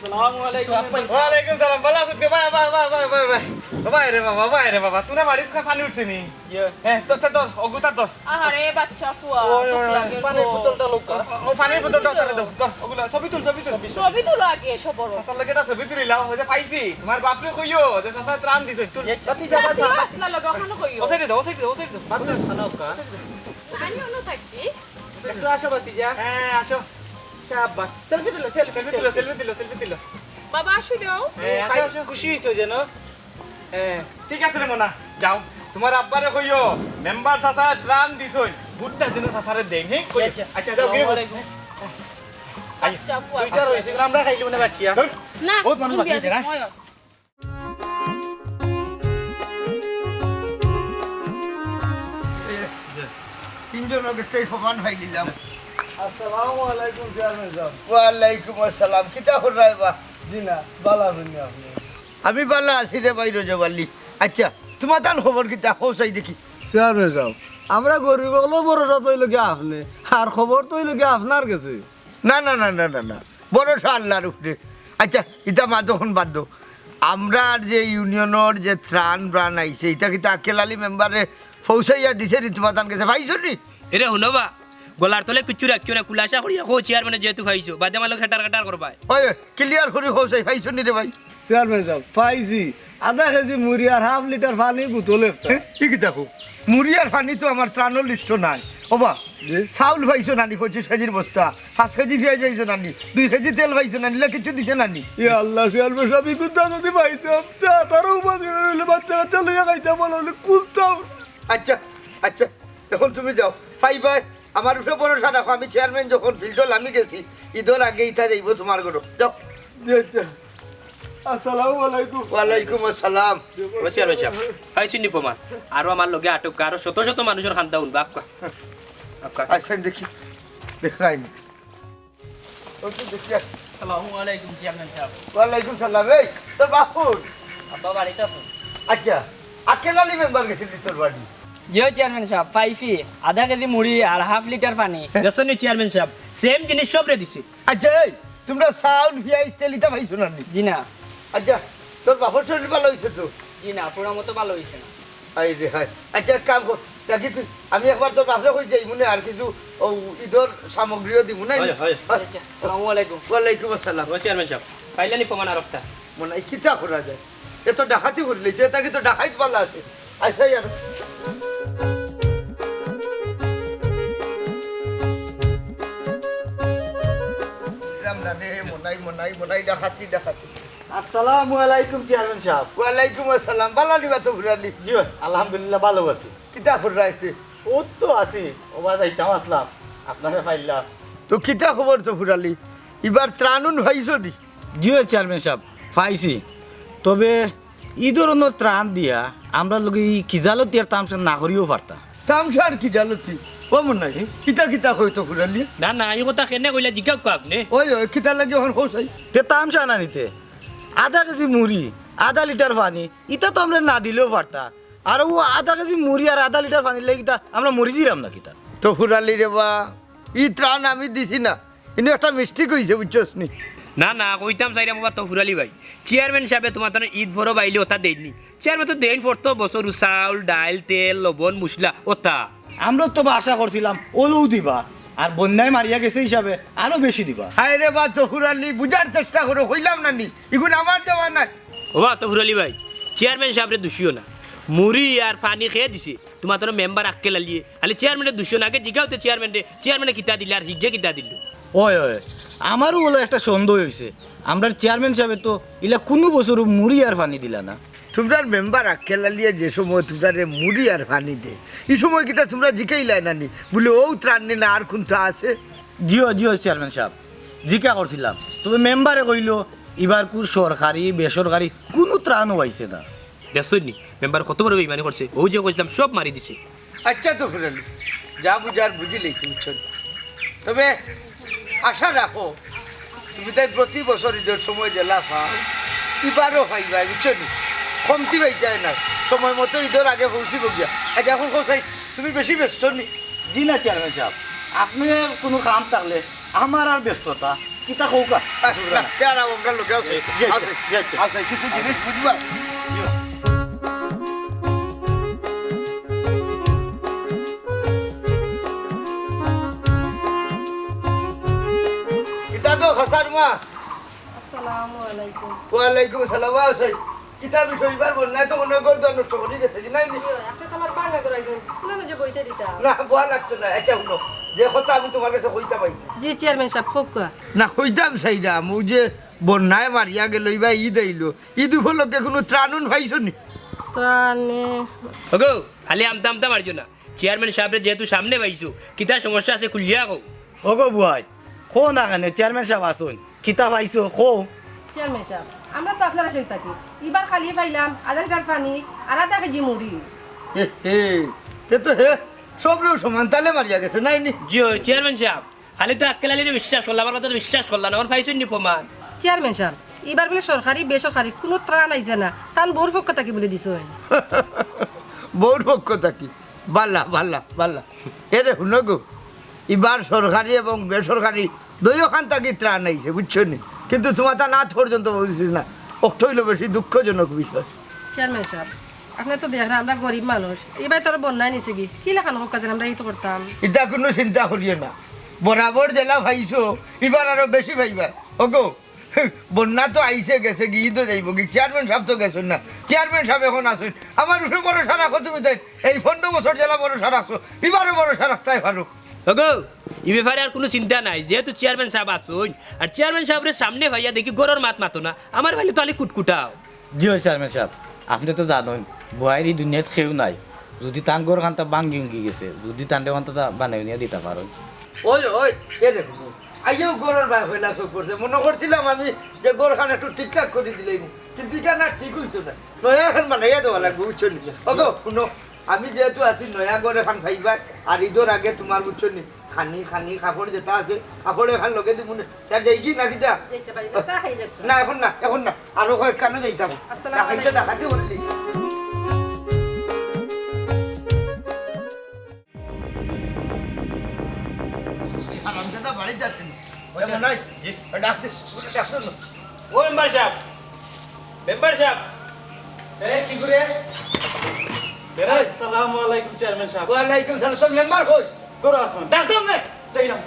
আসসালামু আলাইকুম। ওয়ালাইকুম সালাম, ভালা আছো? ভাই, ভাই, ভাই, ভাই, ভাই, ভাই। ভাই রে বাবা, ভাই রে বাবা, তোরা বাড়িত পানি উঠছে নি? জি। হ্যাঁ, তো, তো, তো, অগুতা তো। আরে বাচ্চা ফুয়া, ওই, ওই, ওই। পানির বোতলটা লউক্কা। ও, ও, পানির বোতলটা তারে দাও, দাও, অগুলা, ছবি তুল, ছবি তুল। ছবি তুলো আগে, সব বড়। আচ্ছা, লাগে একটা ছবি তুলিলাও, ওই যে পাইছি, তোমার বাপরে কইও, যে চাচা ত্রাণ দিছে, তুল। আচ্ছা, বাতি যা, বাতি যা। আসলা লগে ওখানে কইও। ও সাইডে দাও, ও সাইডে দাও, ও সাইডে দাও। বাতি যা, খানা উক্কা। আমি অন্য থাকি। একটু আসো বাতি যা। হ্যাঁ, আসো। শাবাশ। সেলফি তুলো, সেলফি, সেলফি তুলো, সেলফি। সেলফি তুলো, সেলফি তুলো। বাবা, আসো দাও। হ্যাঁ, আসো, ভাই, আসো। খুশি হইছো যেন? হ্যাঁ। ঠিক আছে রে মোনা, যাও। তোমার আব্বারে কইও, মেম্বার চাচা ত্রাণ দিছইন, ভুট্টা যেন চাচারে দেন, হ্যাঁ? কইও। আচ্ছা। আচ্ছা, যাও, আসসালামু গিয়ে আলাইকুম। আই, আচ্ছা, আপু, দুইটা রইছে, আমরা খাইলি মানে বাচ্চিয়া। ধুর, না, বহুত মানুষ বাকি আছে, না? তিনজনর গেছে প্রমাণ পাই দিলাম। আসসালামু আলাইকুম চেয়ারম্যান সাহেব। ওয়ালাইকুম আসসালাম। কিতা কররায় বা? জি না, ভালা আছইন নি আপনি? আমি ভালা আছি রে ভাই রজব আলী। আচ্ছা, তোমার তান খবর কিতা? কও চাই দেখি। চেয়ারম্যান সাহেব, আমরা গরিব অকলর ভরসা তো অইলো গিয়া আপনি, আর খবর তো অইলো গিয়া আপনার গেছে। না, না, না, না, না, না, ভরসা আল্লার উপরে। আচ্ছা, ইতা মাত অখন বাদ দেও। আমরার যে ইউনিয়নর যে ত্রাণ ব্রাণ আইছে, ইতা কিতা আক্কেল আলী মেম্বারে পৌঁছাইয়া দিছে নি তোমার তান গেছে? পাইছো নি? এরে হুনো বা, গলার তলে কিচ্ছু রাখিও না, খুলাসা করিয়া কও চেয়ারম্যানে যেহেতু পাইছো, বাদে আমার লগে খেটার খেটার করবায়। ওই, ওই, ক্লিয়ার করি কও চাই, পাইছো নি রে ভাই? চেয়ারম্যান সাহেব, পাইছি। আধা কেজি মুড়ি আর হাফ লিটার পানি বোতল একটা। হ্যাঁ? ই কিতা কও? মুড়ি আর পানি তো আমার ত্রাণর লিস্টো নাই। ওবা, জি? চাউল পাইছো না নি পঁচিশ কেজির বস্তা? পাঁচ কেজি পিয়াজ পাইছো না নি? দুই কেজি তেল পাইছো না নি? ইলা কিচ্ছু দিছে না নি? ইয়া আল্লাহ, চেয়ারম্যান সাহেব, ই কুন্তা যদি পাইতাম, তে তারও উপাধি অইলে বাচ্চা কাচ্চা লইয়া খাইতাম, ভালা অইলে কুন্তা। আচ্ছা, আচ্ছা, এখন তুমি যাও, পাইবায়। আমার উপরে ভরসা রাখো, আমি চেয়ারম্যান যখন ফিল্ডো লামি গেছি, ইদর আগে ইতা যাইবো তোমার ঘরো। যাও। জি, আচ্ছা। আসসালামু আলাইকুম। ওয়ালাইকুম আসসালাম। ও চেয়ারম্যান সাহেব, পাইছি নি প্রমাণ? আরো আমার লগে আটক, আরো শত শত মানুষর কান্দা হুনবা। আক্কা। আক্কা। আচ্ছা, দেখি। দেখরায় নি। ওই তো দেখি। আসসালামু আলাইকুম চেয়ারম্যান সাহেব। ওয়ালাইকুম সালাম। এই, তোর বাপ কই? আব্বা বাড়িত আছে। আচ্ছা, আক্কেল আলী মেম্বার গেছিল নি তোর বাড়ি? জি অয় চেয়ারম্যান সাহেব, পাইছি। আধা কেজি মুড়ি আর হাফ লিটার পানি। দেখছো নি চেয়ারম্যান সাহেব, সেম জিনিস সবরে দিছে। আচ্ছা, এই, তোমরা চাউল, পিয়াজ, তেল ইতা পাইছো না নি? জি না। আচ্ছা, তোর বাপর শরীর ভালা অইছে তো? জি না, পুরা মতো ভালা অইছে না। হায় রে হায়। আচ্ছা, এক কাম কর, দেখি তুই, আমি একবার তোর বাপরে কই যাই, মনে আর কিছু ও ইদর সামগ্রীও দিমু না। হয়, হয়। আচ্ছা, আসসালামু আলাইকুম। ওয়ালাইকুম আসসালাম। ও চেয়ারম্যান সাহেব, পাইলা নি প্রমাণ আর একটা? মনে হয় কিতা করা যায়, এ তো ডাকাতি করিলিছে, ইটা কিন্তু ডাকাইত ভালা আছে। আচ্ছা, ইয়ার। রাম না রে, মনাই, মনাই, মনাই, ডাকাতি, ডাকাতি। আসসালামু আলাইকুম চেয়ারম্যান সাহেব। ওয়ালাইকুম আসসালাম। ভালা নি বা তফুর আলী? জি ভাই, আলহামদুলিল্লাহ ভালা আছি। কিতা কররায় তে? অউ তো আছি, ওবা যাইতাম আছলাম, আপনারে পাইলাম। তো কিতা খবর তফুর আলী? ইবার ত্রাণ-উন পাইছো নি? জি অয় চেয়ারম্যান সাহেব, পাইছি। তবে ই ধরনর ত্রাণ দিয়া আমরার লগে ই খিজালতি আর তামশা না করিও পারতা। তামশা আর খিজালতি? ও মনাই, ইতা কিতা কয় তফুর আলী? না, না, ই কথা কেনে কইলা জিকাউক্কা আপনে। ওই, ওই, কিতার লাগি অখন কও চাই? তে তামশা না নিতে? আধা কেজি মুড়ি, আধা লিটার পানি, ইতা তো আমরারে না দিলেও পারতা। আর অউ আধা কেজি মুড়ি আর আধা লিটার পানির লাগি কিতা আমরা মরি যিরাম না কিতা? তফুর আলী রে বা, ই ত্রাণ আমি দিছি না, ইনো একটা মিস্টেক অইছে, বুঝছস নি? না, না, কইতাম চাইরাম ওবা তফুর আলী ভাই, চেয়ারম্যান সাবে তুমার তানে ইদ পরব আইলে অতা দেইন নি? চেয়ারম্যানে তো দেইন পরতক বছরউ চাউল, ডাইল, তেল, লবণ, মশলা, অতা। আমরা তো বা আশা করছিলাম অউ দিবা, আর বন্যায় মারিয়া গেছে হিসাবে আরো বেশি দিবা। হায় রে বা তফুর আলী, বুঝার চেষ্টা করো, কইলাম না নি, ইগুন আমার দেওয়া নায়। ওবা তফুর আলী ভাই, চেয়ারম্যান সাবরে দুষিও না। মুড়ি আর পানি কে দিছে? তুমার তো মেম্বার আক্কেল আলিয়ে। খালি চেয়ারম্যানরে দুষো না, আগে জিগাও তে চেয়ারম্যানরে, চেয়ারম্যানে কিতা দিলে আর হিগে কিতা দিল? ওই, ওই, আমারও অলা একটা সন্দেহ অইছে। আমরার চেয়ারম্যান সাবে তো ইলা কুনু বছরও মুড়ি আর পানি দিলা না। তুমরার মেম্বার আক্কেল আলিয়ে যে সময় তুমরারে মুড়ি আর পানি দে, ই সময় কিতা তুমরা জিকাইলায় না নি? বুলে, "অউ ত্রাণ নি না, আর কুনতা আছে?" জিও, জিও, চেয়ারম্যান সাব, জিকা করছিলাম। তবে মেম্বারে কইলো, ইবার কুর সরকারি, বেসরকারি কুনু ত্রাণও আইছে না। দেখছইন নি, মেম্বার কত বড় বেইমানি করছে। অউ যে কইছিলাম, সব মারি দিছে। আইচ্ছা তো ফুরানি, যা বুঝার বুঝিলাইছি, বুঝছো নি? তবে আশা রাখো, তুমি তাই প্রতি বছর ইদর সময় যেলা পাও, ইবারও পাইবায়, বুঝছো নি? কমতি পাইতায় না, সময় মতো ইদর আগে পৌঁছিবো গিয়া। আইচ্ছা, অখন কও চাই, তুমি বেশি ব্যস্ত নি? জি না চেয়ারম্যান সাব, আপনার কুনু কাম থাকলে আমার আর ব্যস্ততা, কিতা কউক্কা? আচ্ছা, না, তে আর আমরার লগে আছে। জি, আচ্ছা, আছে, জি, আচ্ছা। আছে, কিছু জিনিস বুঝবা। কিতা গো, খসার মা? আসসালামু আলাইকুম। ওয়ালাইকুম আসসালাম। ওয়া সাই, কিতা বিষয়? ইবার বন্যায় তো মনে অয় ঘর দুয়ার নষ্ট করি গেছে, কি নায় নি? ইয়ো, আপনে তো আমার ভাঙ্গা ঘর আইছইন, কুনানো যে বইতে দিতা? না, বওয়া লাগতো না। আইচ্ছা, হুনো, যে কথা আমি তুমার গেছে কইতাম আইছি। জি, চেয়ারম্যান সাব, কউক্কা। না, কইতাম চাইরাম, অউ যে বন্যায় মারিয়া গেল, ইবার ইদ আইলো, ইদ উপলক্ষে কুনু ত্রাণ উন পাইছো নি? ত্রাণে ওগো, খালি আমতা আমতা মারিও না। চেয়ারম্যান সাবরে যেহেতু সামনে পাইছো, কিতা সমস্যা আছে খুলিয়া কও। ওগো বুয়াই, কও না কেনে, চেয়ারম্যান সাব আছইন, কিতা পাইছো কও। চেয়ারম্যান সাব, আমরা তো আপনার আশায় থাকি। ইবার খালি পাইলাম আধা লিটার পানি আর আধা কেজি মুড়ি। হে হে, তে তো হে সবরেউ সমান তালে মারিয়া গেছে, নায় নি? জি অয়, চেয়ারম্যান সাব, খালি তো আক্কেল আলিরে বিশ্বাস করলাম, আমার কথা তো বিশ্বাস করলাম না, অখন পাইছইন নি প্রমাণ? চেয়ারম্যান সাব, ইবার বুলে সরকারি বেসরকারি কুনু ত্রাণ আইছে না, তান বউর পক্ষ থাকি বুলে দিছইন। বউর পক্ষ থাকি? বালা, বালা, বালা। এরে হুনো গো, ইবার সরকারি এবং বেসরকারি দুইওখান থাকি ত্রাণ আইছে, বুঝছো নি? কিন্তু তুমার তান আত পর্যন্ত পৌঁছছে না। অকটা অইলো বেশি দুঃখজনক বিষয়। চেয়ারম্যান সাব, আপনে তো দেখরা আমরা গরিব মানুষ, ইবার তো বন্যায় নিছে গি, কিলাখান কউক্কা যেন আমরা ইতা করতাম। ইতা কুনু চিন্তা করিও না, বরাবর যেলা পাইছো, ইবার আরো বেশি পাইবা। ওগো, বন্যা তো আইছে গেছে গি, ইদও যাইবো গি, চেয়ারম্যান সাব তো গেছইন না, চেয়ারম্যান সাব অখন আছইন। আমার উপরে ভরসা রাখো তুমি তাইন, এই পনরো বছর যেলা ভরসা রাখছো, ইবারও ভরসা রাখতায় পারো। ওগো, ই ব্যাপারে আর কুনু চিন্তা নাই, যেহেতু চেয়ারম্যান সাব আছইন, আর চেয়ারম্যান সাবরে সামনে পাইয়া দেখি ঘরর মাত মাতো না, আমারে পাইলে তো খালি কুটকুটাও। জি অয় চেয়ারম্যান সাব, আপনে তো জানইন, বুয়াইর ই দুনিয়াত কেউ নাই, যুদি তান ঘরখানতা ভাঙ্গি উঙ্গি গেছে, যুদি তানরে অন্তত বানাই উনিয়া দিতা পারইন। ওই, ওই, এরে হুনো, আইয়াউ ঘরর বায় পয়লা চউখ পড়ছে। মনো করছিলাম আমি যে ঘরখান একটু ঠিকঠাক করি দিলাইমু, কিন্তু ইখান আর ঠিক অইতো না। নয়া খান বানাইয়া দেওয়া লাগবো, বুঝছো নি? ওগো, হুনো, আমি যেহেতু আছি, নয়া ঘর এখান পাইবায়, আর ইদর আগে তুমার, বুঝছো নি, খানি, খানি, কাপড় যেটা আছে, কাপড় এখান লগে দিমু নে। আর যাইগি না কিতা? যাইতে পারি, চা খাই যাইতে। না, অখন না, অখন না। আরো কয়েকখানো যাইতাম। আসসালামু আলাইকুম। দেখাইতে বললি। এই হারামজাদা বাড়িত আছে নি? ওই মনে হয়, জি। ওই ডাক দে, ওটা ডাক দে না। ও মেম্বার সাব, মেম্বার সাব। এ, কি করে? মেম্বার। আসসালামু আলাইকুম চেয়ারম্যান সাব। ওয়ালাইকুম সালাম। তোর মেম্বার কই? ঘরো আছইন। ডাক দে না। যাইরাম।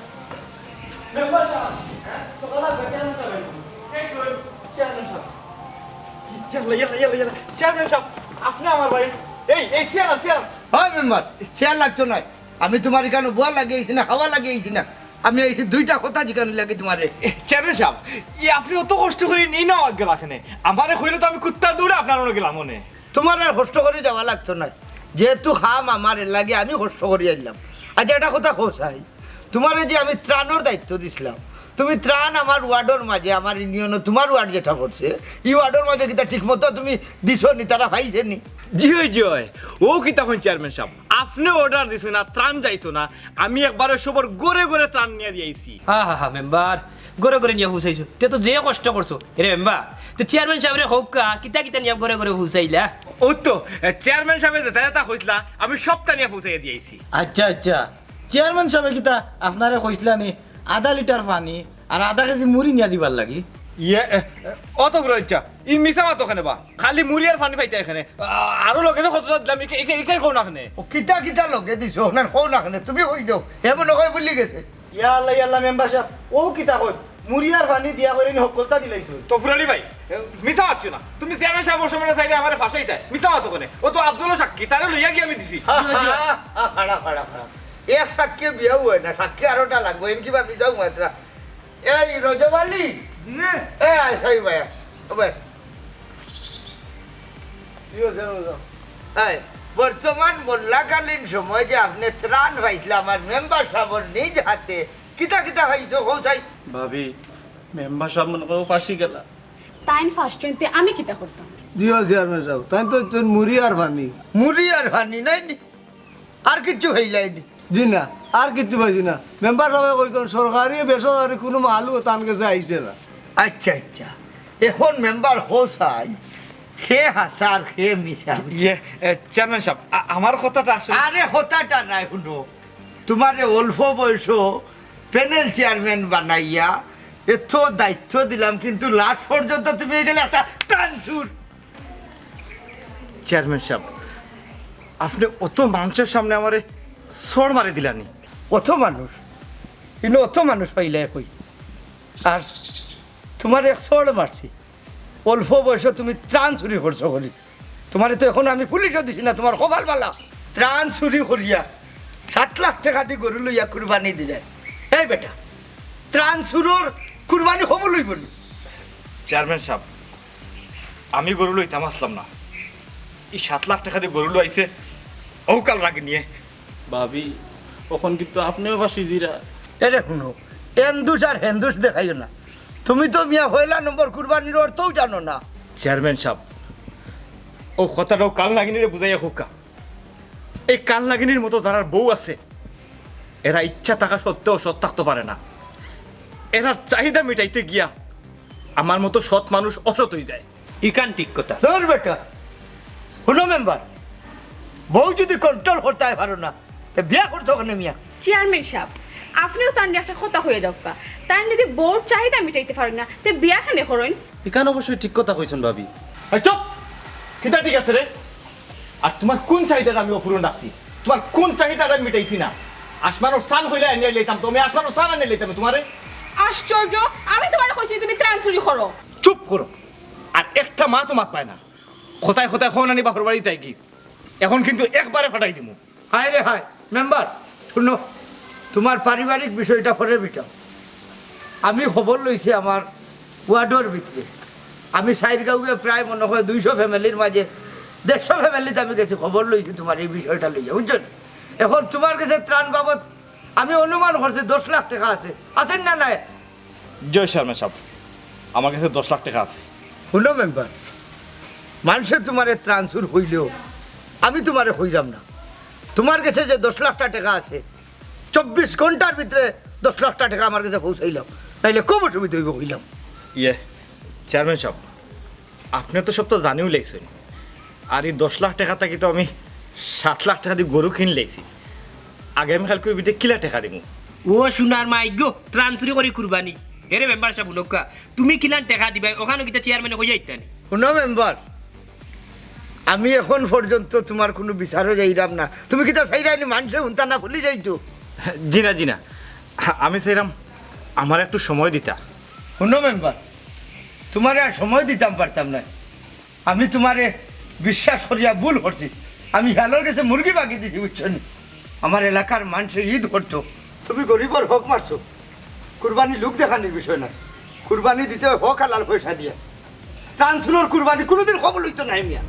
মেম্বার সাব, সকালে আইবা চেয়ারম্যান সাব। এই তো, চেয়ারম্যান সাব। ইয়াল্লা, ইয়াল্লা, ইয়াল্লা, ইয়াল্লা। চেয়ারম্যান সাব, আপনে আমার বাড়ি। এই, এই, চেয়ার আন, চেয়ার আন। হয় মেম্বার, চেয়ার লাগতো নায়। আমি তুমার ইখানো বওয়া লাগি আইছি না, খাওয়া লাগি আইছি না। আমি আইছি দুইটা কথা জিকানির লাগি তুমারে। এ, চেয়ারম্যান সাব, ই আপনে অত কষ্ট করি নি না গেলা কেনে? আমারে কইলে তো আমি কুত্তার দৌড়ে আপনার অনো গেলাম অনে। তুমার আর কষ্ট করি যাওয়া লাগতো নায়, যেহেতু কাম আমার, এরলাগি আমি কষ্ট করি আইলাম। আইচ্ছা, একটা কথা কও চাই, তুমারে যে আমি ত্রাণর দায়িত্ব দিছলাম, তুমি ত্রাণ আমার ওয়ার্ডর মাঝে, আমার ইউনিয়নো তুমার ওয়ার্ড যেটা পড়ছে, ই ওয়ার্ডর মাঝে কিতা ঠিক মতো তুমি দিছো নি, তারা পাইছে নি? জি অয়, জি অয়। অউ কিতা কইন চেয়ারম্যান সাব, আপনে অর্ডার দিছইন না, ত্রাণ যাইতো না, আমি একবারে সবর ঘরে ঘরে ত্রাণ নিয়া দিয়াইছি। হা হা হা, মেম্বার, ঘরে ঘরে নিয়া পৌঁছাইছো, তে তো যে কষ্ট করছো। এরে মেম্বার, তে চেয়ারম্যান সাবরে কউক্কা, কিতা কিতা নিয়া ঘরে ঘরে পৌঁছাইলা? অউ তো, এ, চেয়ারম্যান সাবে যেটা যেটা কইছলা, আমি সবটা নিয়া পৌঁছাইয়া দিয়াইছি। আইচ্ছা, আইচ্ছা, চেয়ারম্যান সাবে কিতা আপনারে কইছলা নি আধা লিটার পানি আর আধা কেজি মুড়ি নিয়া দিবার লাগি? ইয়ে, এ, এ, অত বড় ইচ্ছা, ই মিছা মাতো কেনে বা? খালি মুড়ি আর পানি পাইতা কেনে? আ-, আরো লগে যে কততা দিলাম, ইকে, ইকে, ইকে কও না কেনে? ও কিতা কিতা লগে দিছো, না কও না কেনে? তুমি কই দেও, এ মনে কয় ভুলি গেছে। ইয়া আল্লাহ, ইয়া আল্লাহ, মেম্বার সাব, অউ কিতা কইন? মুড়ি আর পানি দিয়া করি নি হক্কলতা দিলাইছো। তফুর আলী ভাই, মিছা মাতছো না। তুমি চেয়ারম্যান সাবর সামনে চাইলে আমারে ফাঁসাইতায়। মিছা মাতো কেনে? ও তো আফজলও সাক্ষী, তারে লইয়া গিয়া আমি দিছি। খাড়া, খাড়া, খাড়া। এক সাক্ষী বিয়াও অয় না, সাক্ষী আরোটা লাগবো। এন কিবা মিছাও মাতরা। এই রজব আলী, এ আয়, আয় ভাই, ও ভাই। এই, বর্তমান মল্লাকালীন সময় যে আপনে ত্রাণ পাইছলা আমার মেম্বার সাবর নিজ হাতে, কিতা কিতা পাইছো, কও চাই? ভাবি, মেম্বার সাব মনে করো ফাঁসি গেলা। তাইন ফাঁসছইন তে আমি কিতা করতাম? জি অয় চেয়ারম্যান সাব, তাইন তো একজন মুড়ি আর পানি। মুড়ি আর পানি নাই নি? আর কিচ্ছু পাইলায় নি? জি না, আর কিচ্ছু পাইছি না। মেম্বার সাবে কইছইন সরকারি বেসরকারি কুনু মালও তান গেছে আইছে না। আচ্ছা, আচ্ছা, এখন মেম্বার কও চাই, কে হাছা আর কে মিছা? ইয়ে, এ, চেয়ারম্যান সাব, আ-, আমার কথাটা আসলে আরে কথাটা নায়, হুনো, তুমারে অল্প বয়সো প্যানেল চেয়ারম্যান বানাইয়া এত দায়িত্ব দিলাম, কিন্তু লাস্ট পর্যন্ত তুমি অইগেলে একটা ত্রাণ চুর। চেয়ারম্যান সাব, আপনে অত মানষর সামনে আমারে চড় মারি দিলানি। অত মানুষ, ইনো অত মানুষ পাইলায় কই? আর তুমারে এক চড় মারছি, অল্প বয়সো তুমি ত্রাণ চুরি করছো করি। তুমারে তো এখন আমি পুলিশও দিছি না, তুমার কপাল ভালা। ত্রাণ চুরি করিয়া সাত লাখ টেকা দি গরু লইয়া কুরবানি দিলায়। এই বেটা, ত্রাণ চুরর কুরবানি কবুল অইবো নি? চেয়ারম্যান সাব, আমি গরু লইতাম আছলাম না। ই সাত লাখ টেকা দি গরু লইছে অউ কাল নাগিনিয়ে। ভাবি, অখন কিন্তু আপনেও ফাঁসি যিরা। এরে হুনো, এন্দুষ আর হেন্দুষ দেখাইও না। তুমি তো মিয়া পয়লা নম্বর কুরবানির অর্থও জানো না। চেয়ারম্যান সাব, অউ কথাটাও কাল নাগিনিরে বুঝাইয়া কউক্কা। এই কাল নাগিনির মতো যারার বউ আছে, এরা ইচ্ছা থাকা সত্ত্বেও সৎ থাকতো পারে না। এরার চাহিদা মিটাইতে গিয়া আমার মতো সৎ মানুষ অসৎ অইযায়। ইখান ঠিক কথা। ধুর বেটা, হুনো মেম্বার, বউ যুদি কন্ট্রোল করতায় পারো না, তে বিয়া করছো কেনে মিয়া? চেয়ারম্যান সাব, আপনেও তানরে একটা কথা কইয়া যাউক্কা। তাইন যুদি বউর চাহিদা মিটাইতে পারইন না, তে বিয়া কেনে করইন? ইখান অবশ্যই ঠিক কথা কইছইন ভাবি। এই চুপ! কিতা ঠিক আছে রে? আর তুমার কুন চাহিদাটা আমি অপূরণ রাখছি? তুমার কুন চাহিদাটা আমি মিটাইছি না? আসমানর চান কইলে আনিয়া লইতাম তো, আমি আসমানর চান আনিয়া লইতাম তুমারে। আশ্চর্য, আমি তুমারে কইছি তুমি ত্রাণ চুরি করো। চুপ করো, আর একটা মাতও মাতবায় না। কথায় কথায় কও না নি বাপর বাড়ি যাইগি। এখন কিন্তু একবারে ফাটাই দিমু। হায় রে হায়, মেম্বার, হুনো, তুমার পারিবারিক বিষয়টা পরে মিটাও। আমি খবর লইছি আমার ওয়ার্ডর ভিতরে। আমি চাইর গাউয়ে প্রায় মনে অয় দুইশো ফ্যামিলির মাঝে দেড়শো ফ্যামিলিত আমি গেছি, খবর লইছি তুমার এই বিষয়টা লইয়া, বুঝছো নি? এখন তুমার গেছে ত্রাণ বাবদ আমি অনুমান করছি দশ লাখ টেকা আছে, আছে না নাই? জি অয় চেয়ারম্যান সাব, আমার গেছে দশ লাখ টেকা আছে। হুনো মেম্বার, মানষে তুমারে ত্রাণ চুর কইলেও আমি তুমারে কইরাম না। তুমার গেছে যে দশ লাখ টেকা আছে, চব্বিশ ঘন্টার ভিতরে দশ লাখ টেকা আমার গেছে পৌঁছাইলাও, নাইলে খুব অসুবিধা অইবো কইলাম। ইয়ে, চেয়ারম্যান সাব, আপনে তো সব তো জানিউ লাইছইন। আর ই দশ লাখ টেকা থাকি তো আমি সাত লাখ টেকা দি গরু কিনিলাইছি। আগামীকাইলকুর ভিতরে কিলা টেকা দিমু? ও সোনার মাইগো, ত্রাণ চুরি করি কুরবানি। এরে মেম্বার সাব, হুনউক্কা, তুমি কিলান টেকা দিবায়, অখানও কিতা চেয়ারম্যানে কইয়া দিতা নি? হুনো মেম্বার, আমি এখন পর্যন্ত তুমার কুনু বিচারো যাইরাম না। তুমি কিতা চাইরায় নি মানষে হুনতা না পুলিশ আইতো? জি না, জি না, আমি চাইরাম আমারে একটু সময় দিতা। হুনো মেম্বার, তুমারে আর সময় দিতাম পারতাম নায়। আমি তুমারে বিশ্বাস করিয়া ভুল করছি। আমি হিয়ালর গেছে মুরগি বাগি দিছি, বুঝছো নি? আমার এলাকার মানষে ইদ করতো, তুমি গরিবর হক মারছো। কুরবানি লুক দেখানির বিষয় নায়, কুরবানি দিতে অয় হক হালাল পয়সা দিয়া। ত্রাণ চুরর কুরবানি কুনুদিন কবুল অইতো নায় মিয়া।